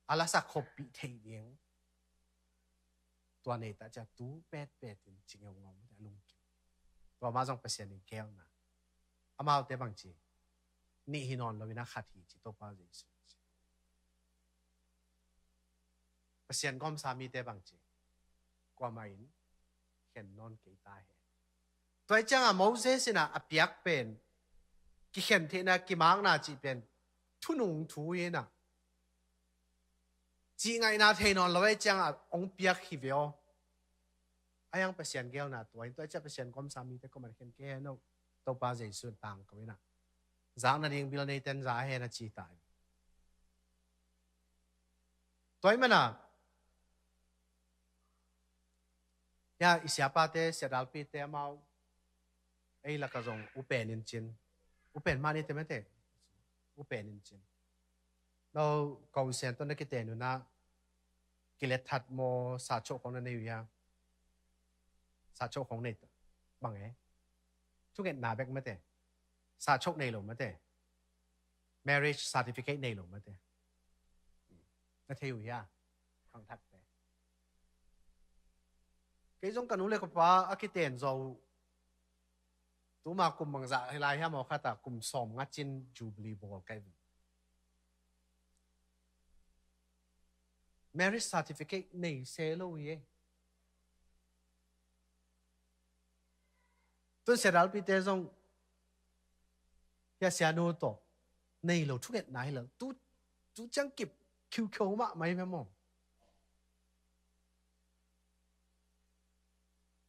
a lasak khoppih theih ding. Tua nei tak ciang tu petpet in ci ngeungau mah teh, a lungkim. Tua mah zong Pasian in geelna. Amaute bangci, nih hi nawn lo in ah khat hi ci, Topa Jesu ci. Pasian gawmsa mite bangci, kuamah in khen nawn kei ta hen. Tua hi ciang a Moses in ah a piak pen, kikhen theihna, kimakna cih pen thunung thu hi in ah, cihngaihna thei nawn lo ahih ciang a hong piak hi ve aw. A hiang Pasian geelna tua hi in, tua hi ciang Pasian gawmsa mite kuamah in khen kei hen aw. Topa Jesu in tangko in ah, zak nading bil neite in za hen a ci ta hi. Tua ahih manin ah, ya, i siapate, siadalpite amau, ei lak ah zong upen in cin. Upen mah ni te mate. Upen in cin. No, kong sian tawh na kiten un ah, kilet that maw, sa choh khawng na nei uh hia? Sa choh khawng nei ta. Bang e? Thungetna bek mate. Sa choh nei lo mate. Marriage certificate nei lo mate. Na thei uh hia? Khangthakte. Kei zong ka nu le ka pa a kiten zaw uh. Tuma kum bangzah hi lai hiam aw khat ah kum sawm ngacin Jubilee bawl kai vin. Marriage certificate nei se lo hi e. Tun sia dalpite zong hia sianu tawh nei lo thungetna hi lo. Tu, tu ciang kip khiukheu mahmah hi ve maw?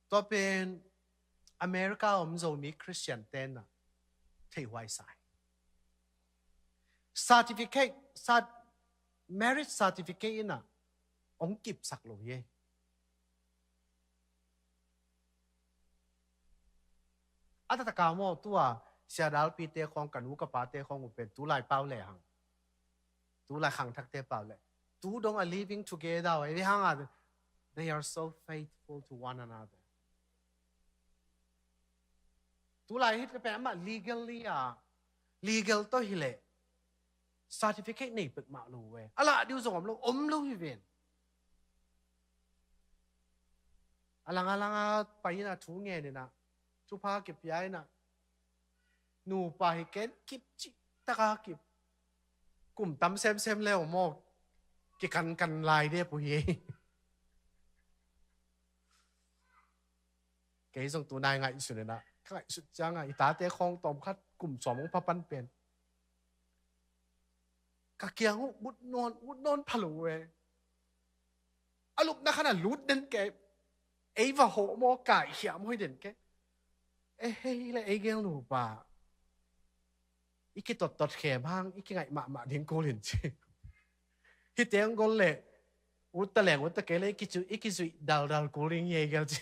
Tua pen America om Zomi Christian tenna theihhuai sa hi. Certificate, cert, marriage certificate inah ong kipsak lo hi. A taktak a maw tua sia dalpite khawng ka nu ka pate khawng uh pen tulai pau le hang. Tulai khangthakte pau le. Tu dong a living together uh. Ei hang a they are so faithful to one another. Tulai hih pen amah legally a legal tawh hileh certificate nei pek mah lo uh e. A lah diu zong om lo, om lo hi ven. A lang a lang a pai inah thu ngen inah thupha kipia inah nupa hi ken kip cih taka kip kum tam semsem le om aw kikankan lai de pu hi. Kei zong tunai ngaihsun inah ka ngaihsut ciangah i tate khawng tawmkhat kum sawm hong phapan pen ka kiang uh ut nawn ut nawn pha lo uh e. A lupna khan a lut den ke. Ei va hawh maw kai hiam hoi den ke. E hei le ei gel nupa i kitottot khem hang i kingaih mahmah ding kul in ci. Hite ang gol le utta leng utta kei le i kizuih daldal kul ding hi ei gel ci.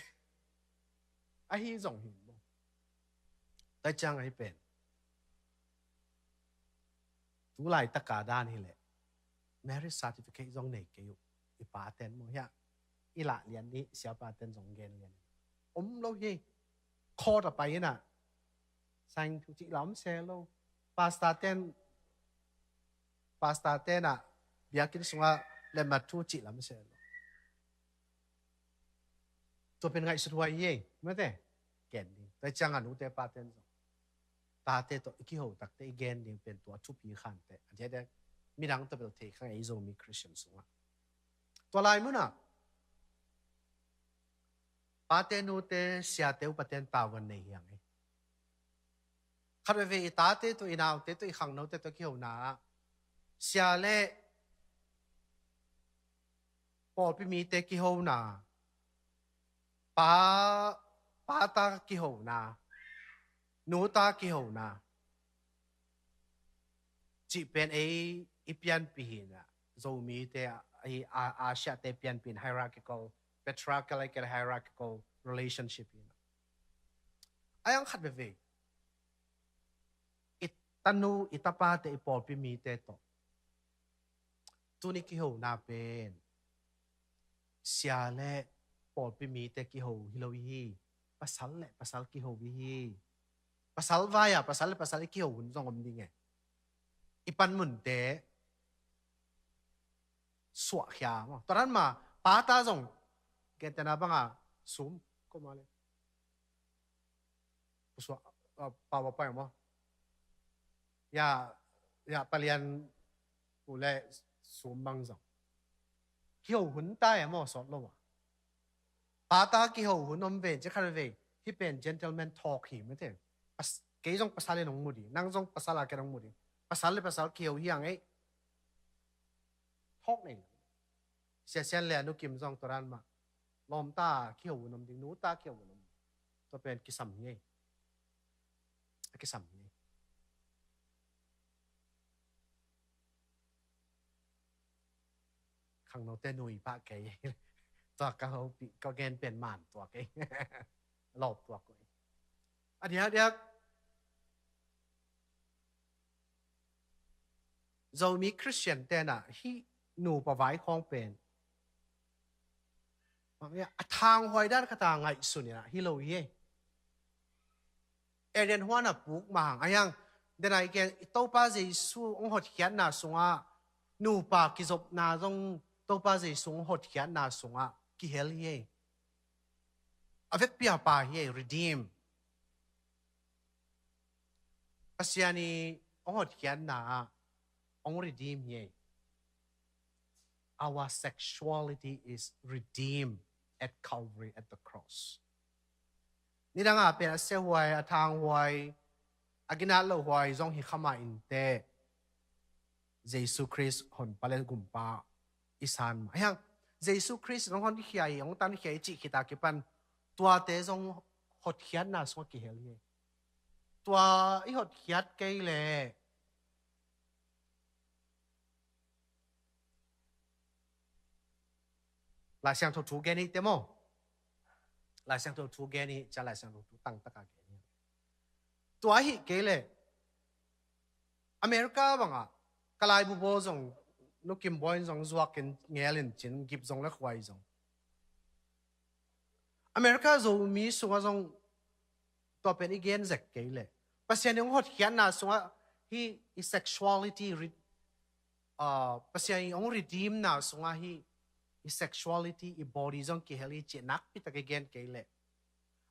Ahi zong hi maw? Tua ciang ahi pen tu laitaka dan hileh marriage certificate zong nei kei uh. I paten maw hiah i lah lian ni siapaten zong gen lian om lo hi. Court a pai inah sign thu cih lam se lo. Pastor ten pastor tenah biakinn sungah letmat thu cih lam se lo. Tua pen ngaihsut huai hi ei mate. Gen ding tua ciang a nute paten zong tate tawh i kiho takte i gen ding pen tua thupi khante a diakdiak midang tawh bel thei khang ei Zomi Christian sungah. Tua lai munah pate nute siate upaten tavuan nei hiang ei. Khat veve i tate tawh i naute tawh i khangnote tawh kihona ah sia le pawlpi mite kihona, pa pata kihona, nuta kihona cih pen ei i pianpih hinah Zomite a Asiate pianpih in hierarchical, patriarchal hierarchical relationship hinah. A yang khat veve i tanu i tapate i pawlpi mite tawh tuni kihona pen sia le pawlpi mite kiho hi lo hi. Pasal le pasal kiho hi. Pasal vai-a pasal le pasal i kiho hun zong om ding e. I panmunte suahkhia maw? Tua dan ma pata zong gentena banga sum koma le pusuah pau a pai maw? Ya ya palian u le sum bang zong kiho hun ta e maw? Sawt lo a pata kiho hun om ve ci khat ve. Hi pen gentleman talk hi mate. Kei zong pasal in hong mu ding, nang zong pasal a ken hong mu ding. Pasal le pasal kiho hi ang ei. Thawk nei lo. Sia Sian le a nu Kim zong tua dan mah lawmta kiho hun om ding, nuta kiho hun om ding. Tua pen kisam hi ei. A kisam hi ei. Khangnote nui pah kei. Tua ka hopih ka gen pen man tua kei. Lawp tua kei. A diakdiak Zomi Christian tenah hih nupa vai khawng pen a thanghuai dan khat a ngaihsun inah hi lo hi ei. Eden huan a puk mahang a hiang denai ken i Topa Jesu hong hotkhiatna sungah nupa kizopna zong Topa Jesu hong hotkhiatna sungah kihel hi ei. a vekpi a pa hi ei, redeem. Pasian i hong hotkhiatna ah hong redeem hi ei. Our sexuality is redeemed at Calvary, at the cross. Nidang a pen a siahuai, a thanghuai, a ginat lohhuai zong hi kha mah inteh, Jesu Khrist honpa le gumpa i san mah. Hiang, Jesu Khrist hong honkhia hi, hong tankhia hi cih khit a kipan tuate zong hotkhiatna sungah kihel hi. Tua i hotkhiat kei leh Lai Siangtho thu gen hi te maw. Lai Siangtho thu gen hi, cia Lai Siangtho thu tangtaka gen hi. Tua ahi kei leh America bangah ka laibu bawl zong, Nu Kim Bawi in zong zuakin ngelin cin, gip zong le khuai zong. America Zomi sungah zong tua pen i gen zek kei leh Pasian i hong hotkhiatna sungah hih i sexuality re-, ah, Pasian i hong redeemna sungah hih i sexuality, i body zong kihel hi cih nakpitak i gen kei leh,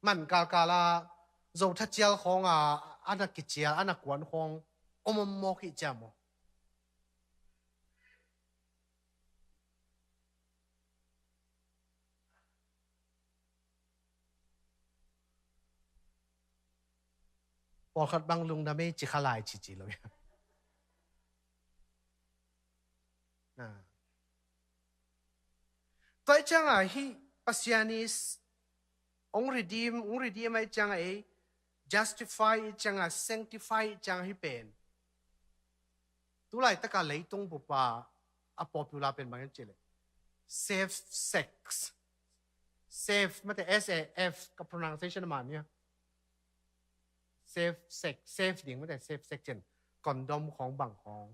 man kalkala Zo thacial khawnga a na kicial, a na kuan khawng om om mawk hi cia maw? Pawlkhat bang lungdam ei ci kha lai cici lo. Ah. Tua i ciangah hih Pasian i s-, hong redeem, hong redeem a i ciangah ei, justify i ciangah, sanctify i ciangah hih pen. Tulaitakah leitung bupa a popular pen bang hiam cih leh safe sex. Safe, mate, S A F, ka pronunciation a man nia. Safe sex, safe ding, mate, safe sex cin. Condom khawng bang khawng.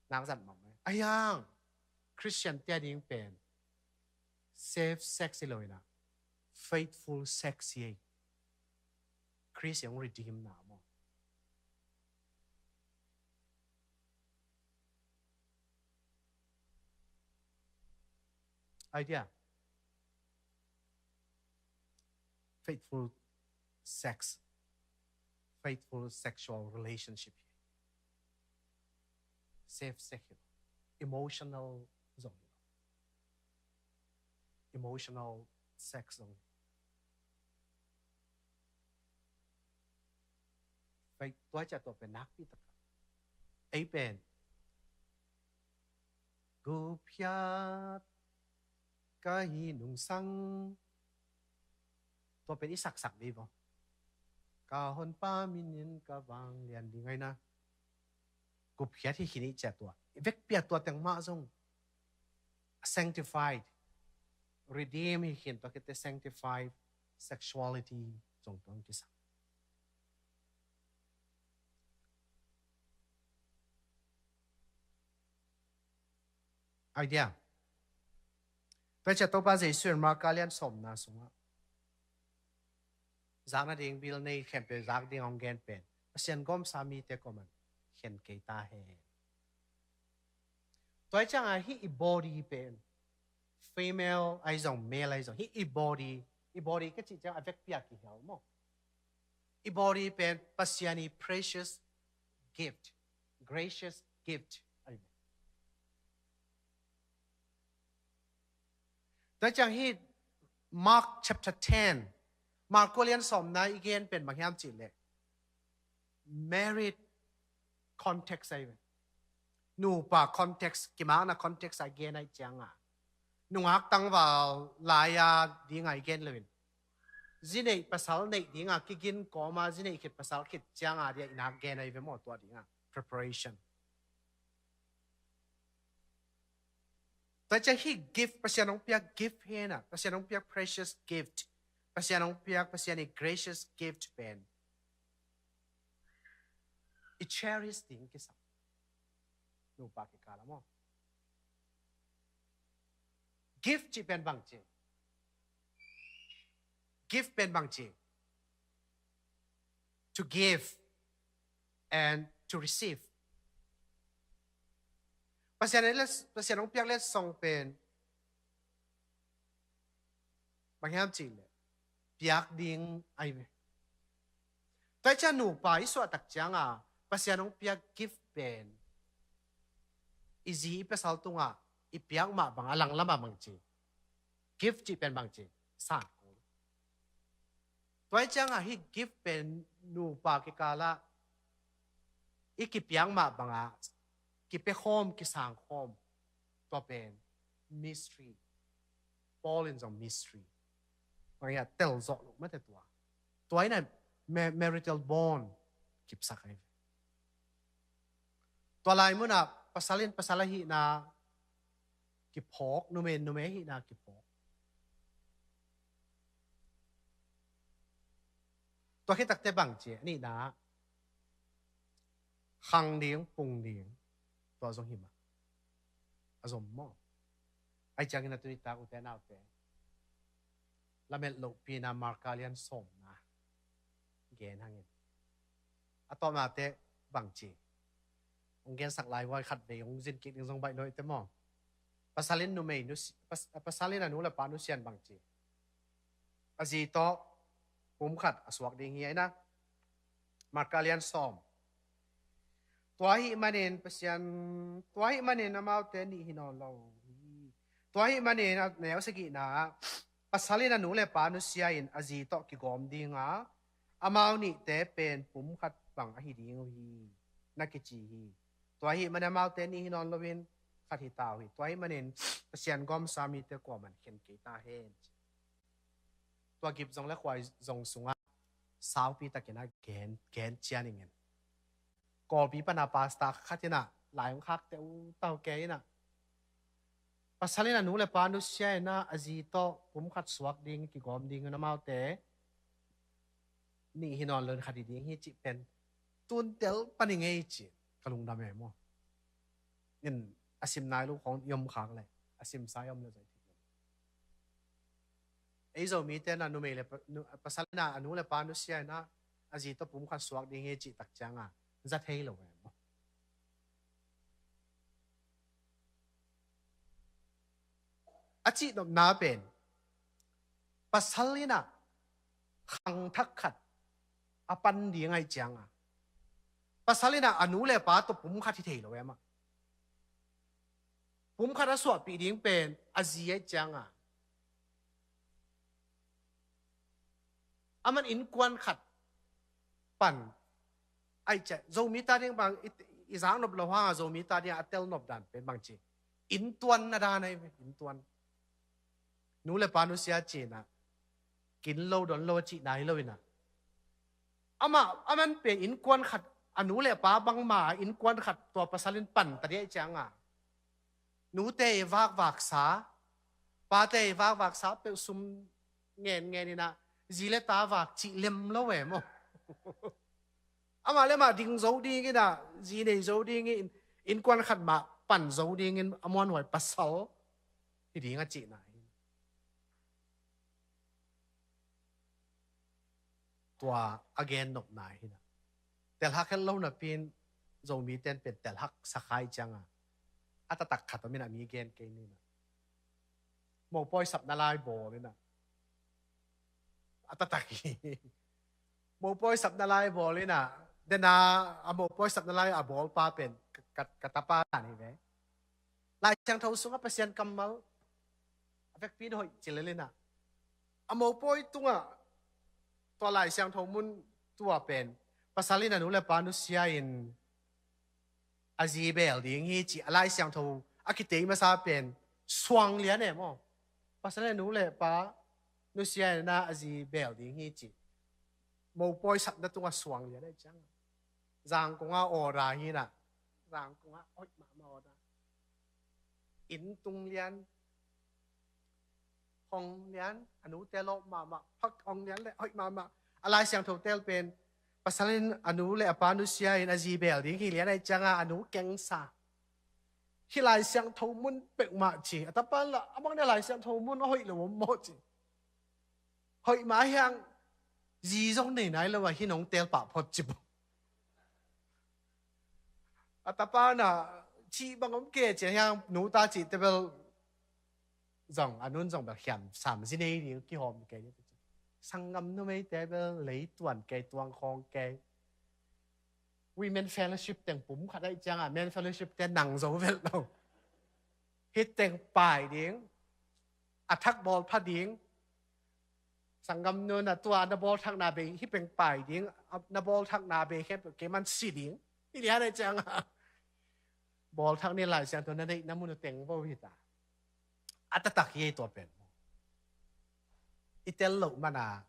Nak zat mah mai. A hiang, Christian te a ding pen safe sex hi lo inah, faithful sex hi ei. Khrist i hong redeem na maw? Idea. Faithful sex. Faithful sexual relationship hi. Safe sex hi lo. Emotional zong hi lo. Emotional sex zong hi lo. Faith, tua ciah tua pen nakpi takah ei pen gupkhiat ka hi nungsang. Tua pen i saksak dih vaw. Ka honpa minin ka vanglian ding aina. Gupkhiat hi khin i ciah tua. I vekpi a tua teng mah zong sanctified, redeem hi khin, tua khit teh sanctified sexuality zong tua hong kisam. Idea. Tua ciah Topa Jesuh in Marka lian sawmna sungah zak nading bil nei khempeuh zak ding hong gen pen, Pasian gawmsa mite kawman khen kei ta hen. Tua hi ciangah hih i body pen, female ahi zong, male ahi zong, hih i body, i body ka cih ciang a vekpi a kihel maw? I body pen Pasian i precious gift, gracious gift ahi ve. Tua ciang hih Mark chapter ten, Marko lian sawmna i gen pen bang hiam cih leh married context ahi ve. Nupa context, kimakna context a gen ahi cianga, nungak tangval lai-a dinga i gen loin, zi neih pasal neih dinga kigin kawma zi neih khit pasal khit cianga dia i nak gen ahi ve maw, tua dinga preparation. Tua ciang hih gift, Pasian hong piak gift hi na, Pasian hong piak precious gift, Pasian hong piak, Pasian i gracious gift pen i cherish ding kisam. Nupa kikal ah maw? Gift cih pen bang ci? Gift pen bang ci? To give and to receive. Pasian in let, Pasian hong piak letsong pen Bang hiam cih leh piak ding ahi ve. Tua hi ciang nupa i suahtak cianga Pasian hong piak gift pen i zi i pasal tungah i piak mah bangah a langlamah bangci, gift cih pen bangci, sangkul. Tua hi cianga hih gift pen nupa kikalah i kipiak mah bangah kipiakhawm, kisangkhawm, tua pen mystery. Paul in zong mystery. Bang hiam, telzawh loh mate tua. Tua in a ma-, marital bond kipsak ahi ve. Tua lai munah pasal in pasal ahihna kiphawk, numei in numei ahihna kiphawk. Tua khit takte bangci, a nihna khang ding, pung ding, tua zong hi mah. A zom maw? Ahi ciangin a tuni tak ute naute, lamet lohpina Marka lian sawmna gen hangin, a tawpnate bangci, hong gensak lai vai khat vei hong zin kik ding zong baih nuaite maw? Pasal in numei nusi-, pas-, pasal in a nu le pa nusian bangci, a zi tawh pum khat a suak ding hi a ina. Marka lian sawm. Tua ahih manin Pasian, tua ahih manin amaute nih hi nawn lo hi. Tua ahih manin a neu sagihna ah, pasal in a nu le pa nusia in a zi tawh kigawm dinga, amau nihte pen pum khat bang ahi ding uh hi, na kici hi. Tua ahih manin amaute nih hi nawn loin khat hi ta uh hi. Tua ahih manin Pasian gawmsa mite kuaman khen kei ta hen. Tua gift zong le khuai zong sungah saupi takin a gen, gen cian ingen. Kawlpi pana pastor khat ina lai hong khakte uh tau ke ina, pasal in a nu le pa nusia ina a zi tawh pum khat suak ding, kigawm ding in amaute nih hi nawn loin khat hi ding hi cih pen tuntel pan i ngei cih ka lungdam e maw? In a sim nai lo khawng i om khak le a simsa i om le zai thei. Ei Zomite na numei le pa-, nu-, pasal ina a nu le pa nusia ina a zi tawh pum khat suak ding hi cih tak cianga za thei lo e maw? A cihnopna pen pasal ina khangthak khat a pan ding ahi cianga, pasal ina a nu le pa tawh pum khat hi thei lo e mah. Pum khat a suahpih ding pen a zi ahi cianga, aman innkuan khat pan ahi ciang, Zomi ta ding bang i, i zak nop lo hanga Zomi ta ding a tel nop dan pen bangci, inntuan na dan ahi ve, inntuan. Nu le pa nusia cina kin lo don lo a cihna hi lo ina, amah, aman pen innkuan khat, a nu le pa bangma innkuan khat tua pasal in pan ta ding ahi cianga, nute i vakvaksa, pate i vakvaksa peuh sum ngenngen ina zi le ta vak cih lem lo e maw? Amah le mah ding zo ding ina, zi nei zo ding in, innkuan khat mah pan zo dingin a muanhuai pasal hi ding a cihna hi. Tua a gen nopna hi na. Telhak het lo napi in Zomite in pen telhak sakha ahi cianga a taktak khat om ina, mi gen kei ni na. Mopawi sapna lai bawl ina. A taktak hi. Mopawi sapna lai bawl ina. Dena a mopawi sapna lai a bawlpa pen ka, ka, ka tapa dan hi ve. Lai Siangtho sungah Pasian kammal a vekpi in hoih ci lel ina, a mopawi tungah tua Lai Siangtho mun tua pen pasal in a nu le pa nusia in a zi beel ding hi ci a Lai Siangtho a kitei masa pen suang lian e maw? Pasal in a nu le pa nusia in a zi beel ding hi ci mopawi sapna tungah suang lian e ciang. Zangkong a order hi na. Zangkong a hoih mahmah order. Inn tung lian, hong lian, a nute lawp mahmah, phak hong lian le hoih mahmah. A Lai Siangtho tel pen pasal in a nu le a pa nusia in a zi beel ding hi lian ahi cianga a nu kengsa. Hih Lai Siangtho mun peuhmah ci. A tapa in lah a bang nia Lai Siangtho mun a hoih lo om maw ci. Hoih mah hiang zi zong nei nai lo a hi nong tel pah phot ci bo. A tapa na cih bang om ke ci a hiang nu ta cih tebel zong a nun zong bel khiam sam zi nei ding kihawm kei ni. Sanggam numeite bel lei tuan kei, tuang khawng kei. Women fellowship teng pum khat aih ciangah men fellowship te nang zo vel lo. Hih teng pai ding, a thak bawl pha ding. Sanggam nun a tua na bawl thakna bei hih peng pai ding, na bawl thakna bei khen kei man si ding. Hih lian aih ciangah bawl thak ni Lai Siangtho na neih na mun uh teng bo hi ta. A taktak hi ei tua pen. I tel loh mana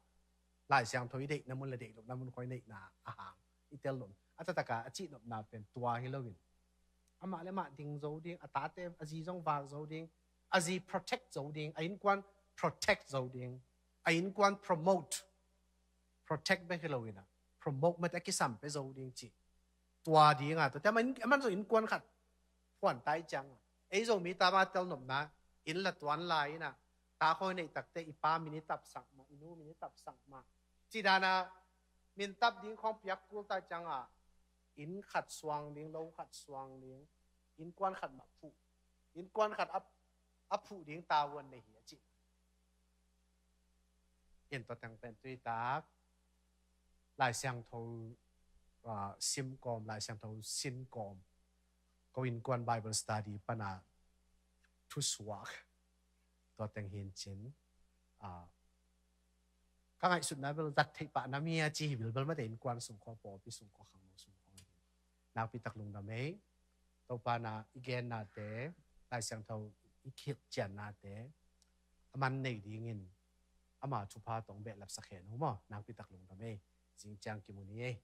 Lai Siangtho i deihna mun le deih lohna mun khoi neihna a hang i tel loh. A taktak a a cihnopna pen tua hi loin, amah le mah ding zo ding, a tate a zi zong vak zo ding, a zi protect zo ding, a innkuan protect zo ding, a innkuan promote, protect bek hi loin a promote mate a kisam pe zo ding cih. Tua dinga tuate a man, a man zong innkuan khat phuan tai ciang, ei Zomi tama telnopna, inn la tuan lai ina, ta khoi neih takte i pa min i tapsak mah, i nu min i tapsak mah, ci dana min tap ding khawng piak kul tai cianga, inn khat suang ding, lo khat suang ding, innkuan khat mah phuh, innkuan khat a, a phuh ding tavuan nei hi a ci. In tua teng pen tui tak Lai Siangtho, ah, sim kawm, Lai Siangtho sin kawm, ko innkuan Bible study pana thusuak tua teng hin cin, ah, ka ngaihsutna bel zat theih pah na mi a ci hi bilbel mate innkuan sung khaw, pawlpi sung khaw, khangno sung khaw hi. Nakpi tak lungdam ei. Topa na i gennate, Lai Siangtho i khilh ciannate a man nei dingin ama thupha tawh behlap sak hen uh maw. Nakpi tak lungdam ei. Zing ciang kimu ni ei.